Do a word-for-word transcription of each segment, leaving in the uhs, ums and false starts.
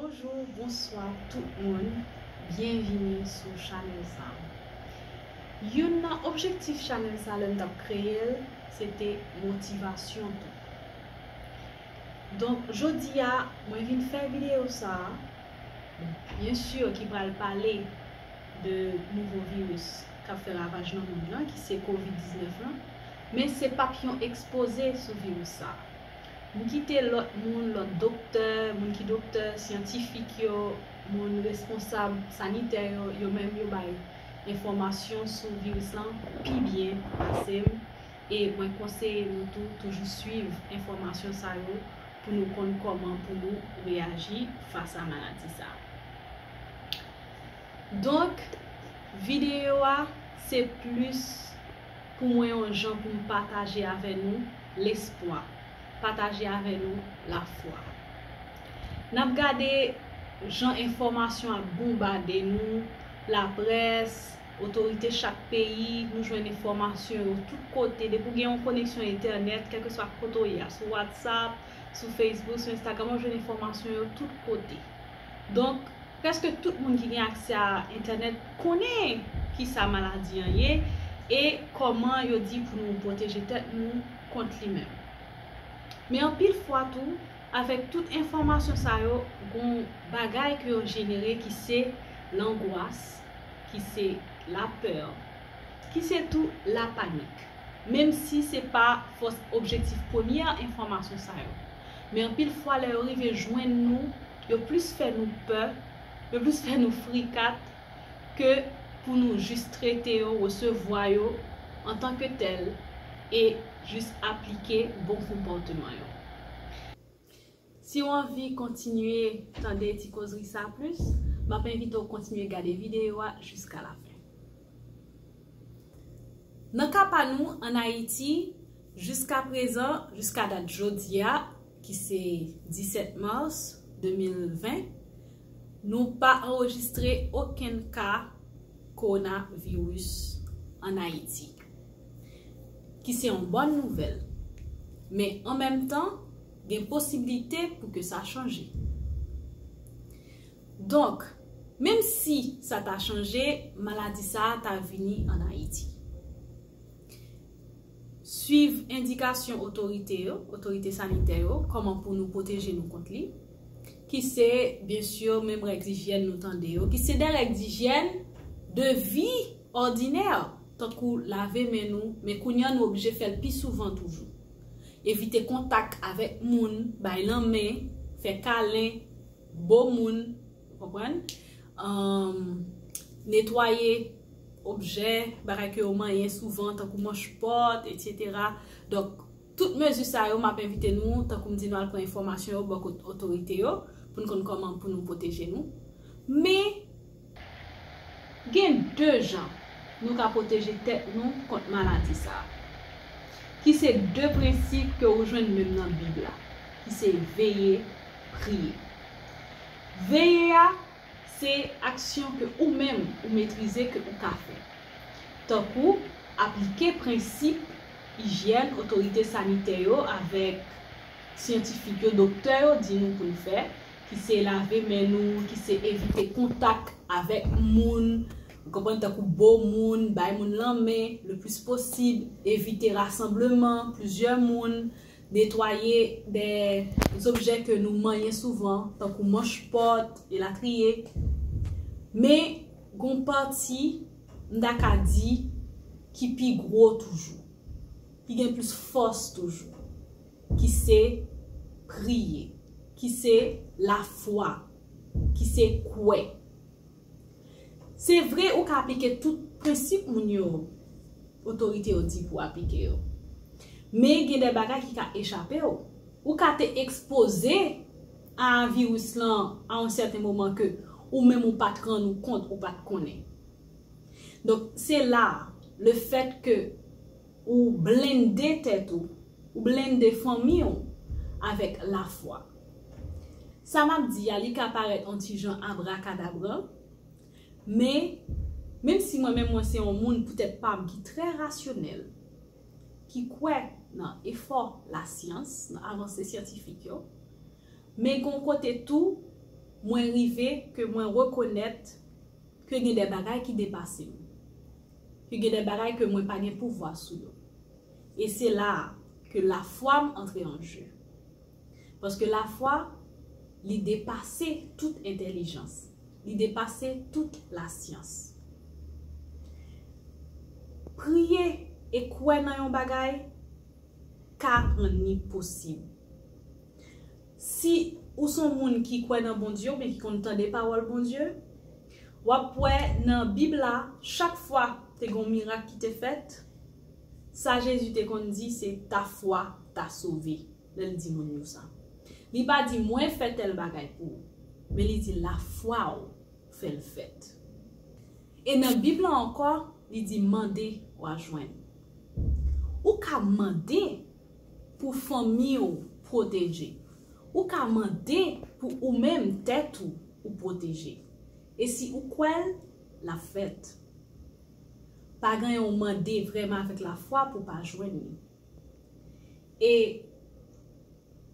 Bonjou, bonswa tout moun, byenvini sou chanèl sa. Youn nan objektif chanèl sa lè m t ap kreye l, se te motivasyon tou. Donk, jodi a, mwen vin fè videyo sa a, byen si ki pral pale de nouvo viris k ap fè ravaj nan mond lan, ki se kovid diznèf lan, men se p ap yon ekspoze sou viris sa a. M kite lòt moun, lòt doktè, moun ki doktè, syantifik yo, moun responsab sanitè yo, yo menm yo bay enfòmasyon sou viris lan pi byen pase m. E mwen konseye nou tou toujou swiv enfòmasyon sa yo pou nou konn kòman pou nou reyaji fas a maladi sa a. Donk, videyo a, se plis pou mwen yon jan pou m pataje avè nou lespwa, pataje avè nou lafwa. N ap gade jan enfòmasyon ap bonbade nou, laprès, otorite chak peyi, nou jwenn enfòmasyon yo tout kote. Depi w gen yon koneksyon entènèt, kèlkeswa kote w ye a, sou WhatsApp, sou Facebook, sou Instagram, w ap jwenn enfòmasyon yo tout kote. Donk, prèske tout moun ki gen aksè a entènèt konnen kisa maladi an ye e kòman yo di pou nou pwoteje tèt nou kont li menm. Men anpil fwa tou, avèk tout enfòmasyon sa yo, gon bagay ke yo jenere ki se langwas, ki se lapè, ki se tou lapanik. Menm si se pa fòs objektif premyè enfòmasyon sa yo. Men anpil fwa, lè yo rive jwenn nou, yo plis fè nou pè, yo plis fè nou frikat ke pou nou jis trete yo, resevwa yo antanke tèl e jis aplike bon konpòteman yo. Si w anvi kontinye tande ti kozri sa plis, m ap envite w kontinye gade videyo a jiska lafen. Nan ka pa nou, ann Ayiti, jiska prezan, jiska dat jodi a, ki se disèt mas de mil ven, nou pa anrejistre okenn ka kowonaviris ann Ayiti, ki se yon bòn nouvèl. Men an menm tan, gen posiblite pou ke sa chanje. Donk, menm si sa ta chanje, maladi sa a ta vini ann Ayiti. Swiv endikasyon otorite yo, otorite sanitè yo, kòman pou nou pwoteje nou kont li, ki se, byen si, menm règ ijyèn nou tande yo, ki se de règ ijyèn de vi òdinè, tankou lave men nou, men kounye a nou oblije fè l pi souvan toujou. Evite kontak avèk moun, bay lanmen, fè kalen, bo moun, ou konprann? Anm, netwaye objè, bagay ke yo manyen souvan, tankou manch pòt, etsetera. Donk, tout mezi sa yo, m ap envite nou, tankou m di, nou al pran enfòmasyon yo bò kot otorite yo, pou n konn kòman pou nou pwoteje nou. Men, gen de jan nou ka pwoteje tèt nou kont maladi sa a, ki se de prensip ke ou jwenn menm nan Bib la, ki se veye, priye. Veye a, se aksyon ke ou menm ou metrize ke ou ka fè. Tankou aplike prensip ijyèn otorite sanitè yo avèk syantifik yo, doktè yo di nou pou n fè, ki se lave men nou, ki se evite kontak avèk moun, ou konprann, tankou bo moun, bay moun lanmen le plis posib, evite rasanbleman, plizyè moun, netwaye de zobjè ke nou manyen souvan, tankou manch pòt, elatriye. Men, gon pati, m ta ka di, ki pi gwo toujou, ki gen plis fòs toujou, ki se priye, ki se lafwa, ki se kwè. Se vre, ou ka aplike tout prensip moun yo, otorite yo di pou aplike yo. Men gen de bagay ki ka echape w. Ou ka te ekspoze a viris lan a yon sèten moman ke ou menm ou pa t rann ou kont, ou pa t konnen. Donk, se la, le fèt ke ou blende tèt ou, ou blende fanmi w avèk lafwa. Sa m ap di a, li ka parèt yon ti jan abrakadabra, men, menm si mwen menm mwen se yon moun poutèt pa m ki trè rasyonèl, ki kwè nan efò lasyans, nan avanse syantifik yo, men gon kote tou, Mwen rive ke mwen rekonèt ke gen de bagay ki depase m, ke gen de bagay ke mwen pa gen pouvwa sou yo. E se la a ke lafwa m antre an je. Paske lafwa, li depase tout entèlijans, li depase tout lasyans. Priye e kwè nan yon bagay ka rann li posib. Si ou se yon moun ki kwè nan Bondye oubyen ki konn tande pawòl Bondye, w ap wè nan Bib la, chak fwa te gen yon mirak ki te fèt, sa Jezi te konn di se ta fwa ta sove lè l di moun yo sa. Li pa di mwen fè tèl bagay pou ou, men li di lafwa w fè l fèt. E nan Bib la ankò, li di mande, w a jwenn. Ou ka mande pou fanmi w pwoteje. Ou ka mande pou ou menm tèt ou, ou pwoteje. E si ou kwè l, l ap fèt. Pa gen yon mande vrèman avèk lafwa pou pa jwenn li. E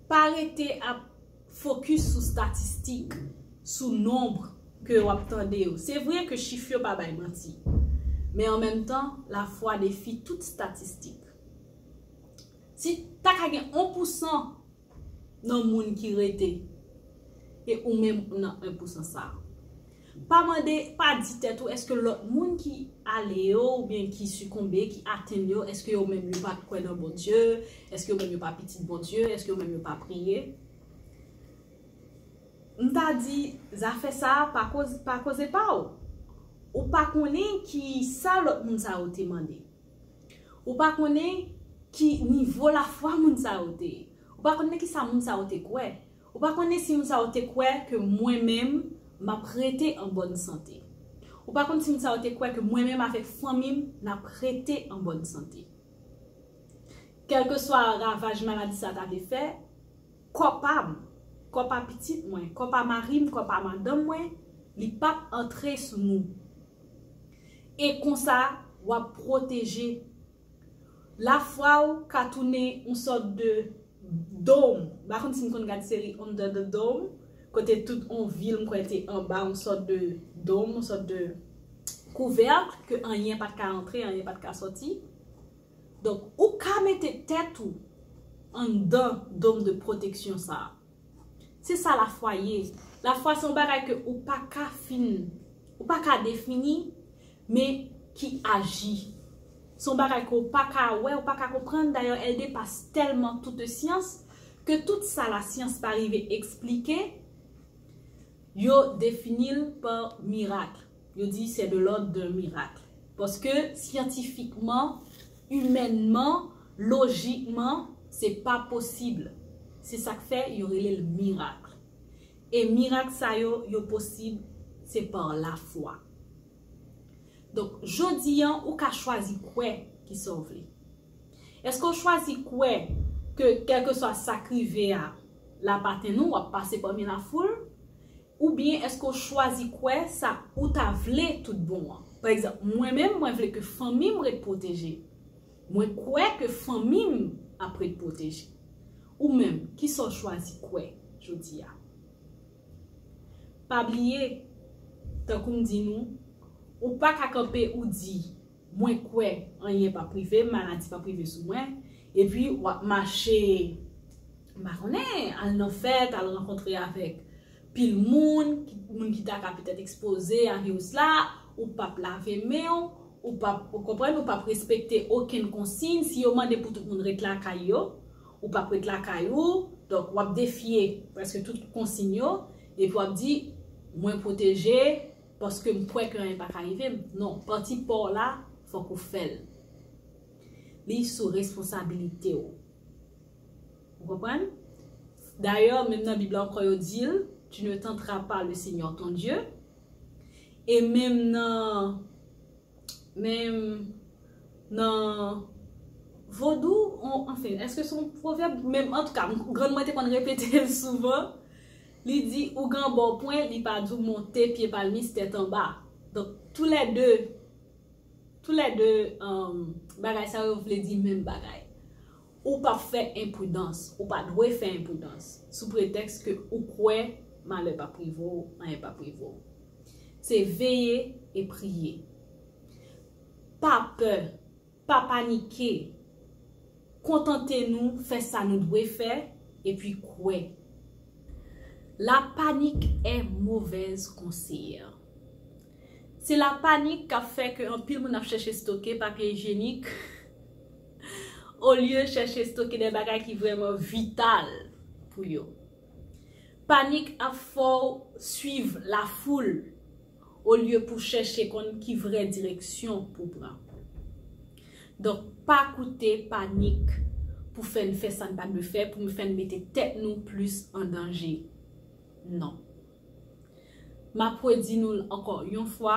pa rete ap fokis sou statistik, sou nonb ke w ap tande yo. Se vre ke chif yo pa bay manti, men an menm tan, lafwa defi tout statistik. Si ta ka gen yon pousan nan moun ki rete, e ou menm ou nan yon pousan sa a, pa mande, pa di tèt ou, èske lòt moun ki ale yo, oubyen ki sikonbe, ki atenn yo, èske yo menm yo pa t kwè nan Bondye, èske yo menm yo pa pitit Bondye, èske yo menm yo pa priye? M ta di, zafè sa a pa koz-, pa koze pa w. Ou pa konnen ki sa lòt moun sa yo te mande. Ou pa konnen ki nivo lafwa moun sa yo te ye. Ou pa konnen ki sa moun sa yo te kwè. Ou pa konnen si moun sa yo te kwè ke mwen menm, m ap rete an bòn sante. Ou pa konn si moun sa yo te kwè ke mwen menm avèk fanmi m, n ap rete an bòn sante. Kèlkeswa ravaj maladi sa ta vle fè, kò pa m, kò pa pitit mwen, kò pa mari m, kò pa madanm mwen, li p ap antre sou nou. E konsa, w ap pwoteje. Lafwa w ka tounen yon sòt de dome. M pa konn si n konn gad seri Under the Dome, kote tout yon vil, m kwè, te anba yon sòt de dome, yon sòt de kouvèk, ke anyen pa t ka antre, anyen pa t ka sòti. Donk, ou ka mete tèt ou anndan dome de pwoteksyon sa a. Se sa lafwa ye. Lafwa se yon bagay ke ou pa ka fin, ou pa ka defini, men ki aji. Se yon bagay ke ou pa ka wè, ou pa ka konprann. Dayè, elle dépasse tellement toute science ke tout sa lasyans pa rive eksplike, yo defini l pa mirak. Yo di c'est de l'ordre d'un miracle. Paske syantifikman, imènman, lojikman, se pa posib. Se sa k fè yo rele l mirak. E mirak sa yo, yo posib, se pa lafwa. Donk, jodi an, ou ka chwazi kwè ki sa w vle. Èske w chwazi kwè ke kèlkeswa sa k rive a, l ap atenn ou, w ap pase pami lafoul? Oubyen èske w chwazi kwè sa ou ta vle tout bon an? Pa egzanp, mwen menm, mwen vle ke fanmi m ret pwoteje. Mwen kwè ke fanmi m ap ret pwoteje. Ou menm, kisa w chwazi kwè jodi a? Pa bliye, tankou m di nou, ou pa ka kanpe ou di, mwen kwè anyen p ap rive m, maladi p ap rive sou mwen, epi w ap mache, m pa konnen, al nan fèt, al rankontre avèk pil moun, ki, moun ki ta ka petèt ekspoze a viris la, ou p ap lave men w, ou p ap, ou konprann, ou p ap respekte okenn konsiy. Si yo mande pou tout moun ret lakay yo, ou p ap ret lakay ou, donk w ap defye prèske tout konsiy yo, epi w ap di, mwen pwoteje, paske m kwè ke anyen pa ka rive m. Non, pati pa w la, fòk ou fè l. Li sou responsabilite w. Ou konprann? Dayè, menm nan Bib la ankò, yo di l, tu ne tenteras pas le Seigneur ton Dieu. E menm nan, menm nan vodou, on, anfen, èske se yon pwovèb? Menm, antouka, m, grann mwen te konn repete l souvan. Li di, ougan bò pwen, li pa di w monte pye palmis tèt anba. Donk, toulède, toulède, um, bagay sa yo vle di menm bagay. Ou p ap fè enpridans, ou pa dwe fè enpridans, sou pretèks ke ou kwè malè p ap rive w, anyen p ap rive w. Se veye e priye. Pa pè, pa panike. Kontante nou fè sa nou dwe fè, epi kwè. La panique est mauvaise conseillère. Se la panik k ap fè ke anpil moun ap chèche stoke papye ijyenik olye chèche stoke de bagay ki vrèman vital pou yo. Panik ap fè w swiv lafoul olye pou chèche konn ki vrè direksyon pou pran. Donk, pa koute panik pou fè n fè sa n pa dwe fè, pou fè n mete tèt nou plis an danje. Non. M ap redi nou l ankò yon fwa,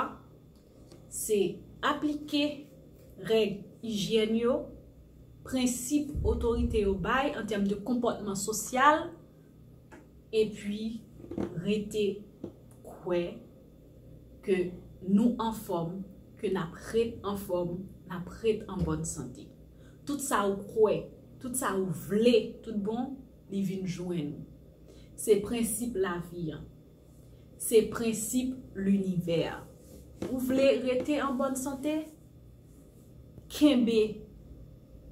se aplike règ ijyèn yo, prensip otorite yo bay an tèm de konpòtman sosyal, epi rete kwè ke nou anfòm, ke n ap ret anfòm, n ap ret an bòn sante. Tout sa ou kwè, tout sa ou vle, tout bon, li vin jwenn ou. Se prensip lavi an. Se prensip linivè. Ou vle rete an bòn sante? Kenbe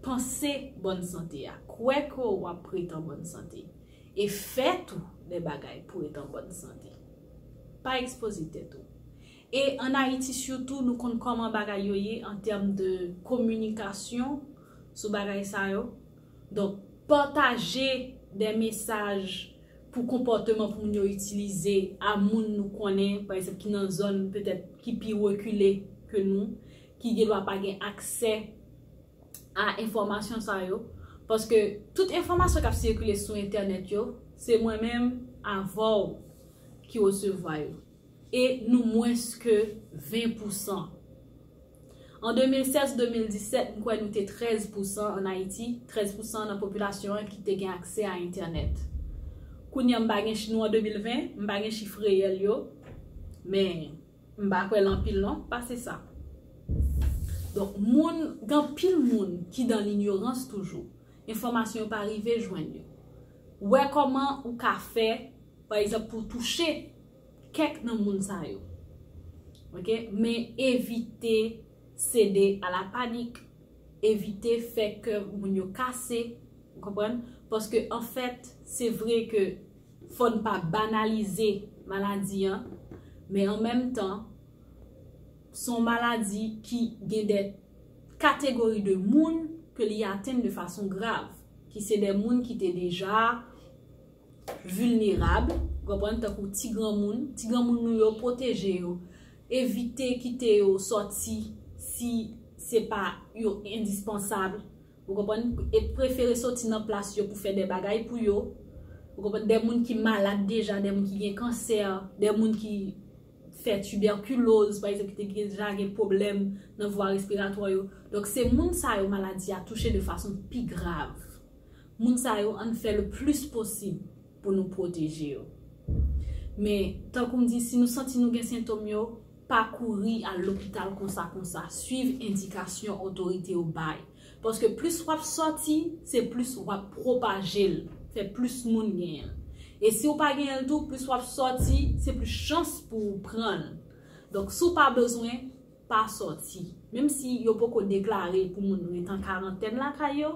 panse bòn sante a. Kwè ke w ap ret an bòn sante. E fè tou de bagay pou ret an bòn sante. Pa ekspoze tèt ou. E ann Ayiti sitou, nou konn kòman bagay yo ye an tèm de kominikasyon sou bagay sa yo. Donk, pataje de mesaj pou konpòteman pou moun yo itilize a moun nou konnen, pa egzanp, ki nan zòn petèt ki pi rekile ke nou, ki gendwa pa gen aksè a enfòmasyon sa yo. Paske tout enfòmasyon k ap sikile sou entènèt yo, se mwen menm avè w ki resevwa yo. E nou mwens ke ven pousan. An de mil sèz, de mil disèt, m kwè nou te trèz pousan ann Ayiti, trèz pousan nan popilasyon an ki te gen aksè a entènèt. Kounye a, m pa gen chi-, nou an de mil ven, m pa gen chif reyèl yo, men m pa kwè l anpil non, pase sa. Donk, moun, gen anpil moun ki dan linyorans toujou. Enfòmasyon yo pa rive jwenn yo. Wè kòman ou ka fè, pa egzanp, pou touche kèk nan moun sa yo. Oke? Men evite sede a la panik. Evite fè kè moun yo kase. Ou konprann? Paske, anfèt, se vre ke fò n pa banalize maladi an, men an menm tan, se yon maladi ki gen de kategori de moun ke li atenn de fason grav, ki se de moun ki te deja vilnerab, ou konprann, tankou ti granmoun. Ti granmoun nou yo, pwoteje yo. Evite kite yo sòti si se pa yo endispansab. Ou konprann? E prefere soti nan plas yo pou fè de bagay pou yo. Ou konprann? De moun ki malad deja, de moun ki gen kansè, de moun ki fè tibèkiloz, pa egzanp, ki te deja gen pwoblèm nan vwa respiratwa yo. Donk, se moun sa yo maladi a touche de fason pi grav. Moun sa yo, ann fè le plis posib pou nou pwoteje yo. Men, tankou m di, si nou santi nou gen sentòm yo, pa kouri al lopital konsa konsa. Swiv endikasyon otorite yo bay. Paske plis w ap sòti, se plis w ap pwopaje l, fè plis moun genyen l. E si w pa genyen l tou, plis w ap sòti, se plis chans pou w pran l. Donk, si w pa bezwen, pa sòti. Menm si yo poko deklare pou moun ret an karantèn lakay yo,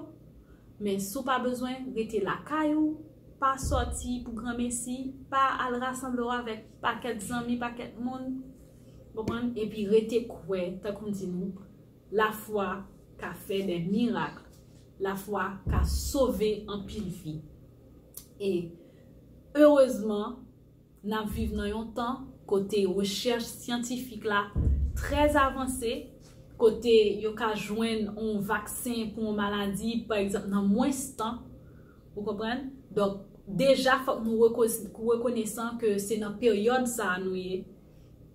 men si w pa bezwen, rete lakay ou, pa sòti pou granmesi, pa al rasanble w avèk pakèt zanmi, pakèt moun, konprann? Epi rete kwè, tankou m di nou, lafwa ka fè de mirak, lafwa ka sove anpil vi. E erezman, n ap viv nan yon tan kote rechèch syantifik la trè avanse, kote yo ka jwenn yon vaksen pou yon maladi, pa egzanp, nan mwens tan. Ou konprann? Donk, deja, fòk nou reko-, rekonesan ke se nan peryòd sa a nou ye,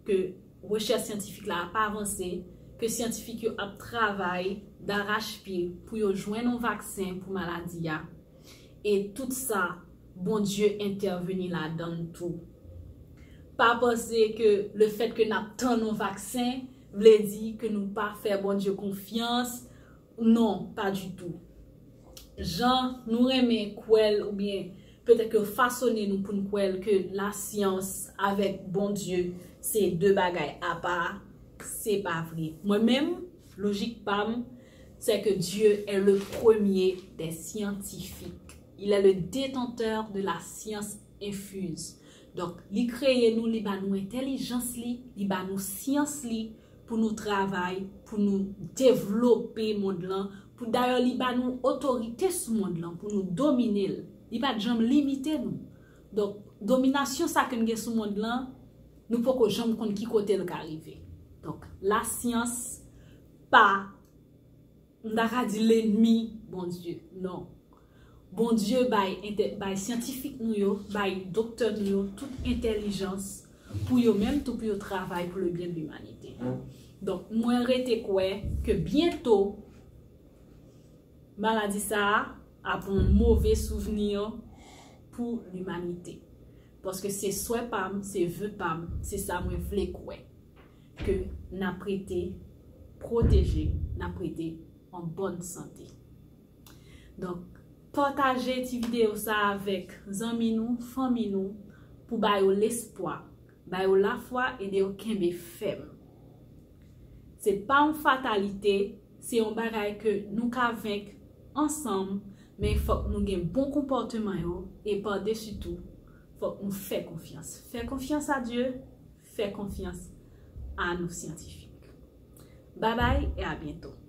ke rechèch syantifik la ap avanse, ke syantifik yo ap travay darachpye pou yo jwenn yon vaksen pou maladi a. E tout sa, Bondye entèveni ladan l tou. Pa panse ke lefètke n ap tann yon vaksen vle di ke nou pa fè Bondye konfyans. Non, pa ditou. Jan nou renmen kwè l oubyen petèt ke yo fasone nou pou n kwè ke lasyans avèk Bondye se de bagay apa, se pa vre. Mwen menm, lojik pa m, c'est que Dieu est le premier des scientifiques. Il est le détenteur de la science infuse. Donk, li kreye nou, li ba nou entèlijans li, li ba nou syans li pou nou travay, pou nou devlope mond lan, pou dayè li ba nou otorite sou mond lan, pou nou domine l. Li pa t janm limite nou. Donk, dominasyon sa ke n gen sou mond lan, nou poko janm konn ki kote l ka rive. Donk, lasyans pa, m ta ka di lènmi Bondye. Non. Bondye bay, entè- bay syantifik nou yo, bay doktè nou yo, tout entèlijans pou yo menm tou pou yo travay pou le bien de l'humanité. Donk, mwen rete kwè ke byento, maladi sa a ap yon move souvni pou limanite. Paske se swè pa m, se ve pa m, se sa mwen vle kwè. Ke n ap rete pwoteje, n ap rete an bòn sante. Donk, pataje ti videyo sa avèk zanmi nou, fanmi nou, pou ba yo lespwa, ba yo lafwa, ede yo kenbe fèm. Se pa yon fatalite, se yon bagay ke nou ka venk ansanm, men fòk nou gen bon konpòteman yo, e padesi tou, fòk nou fè konfyans. Fè konfyans a Dye, fè konfyans a nou syantifik. Babay e a byento.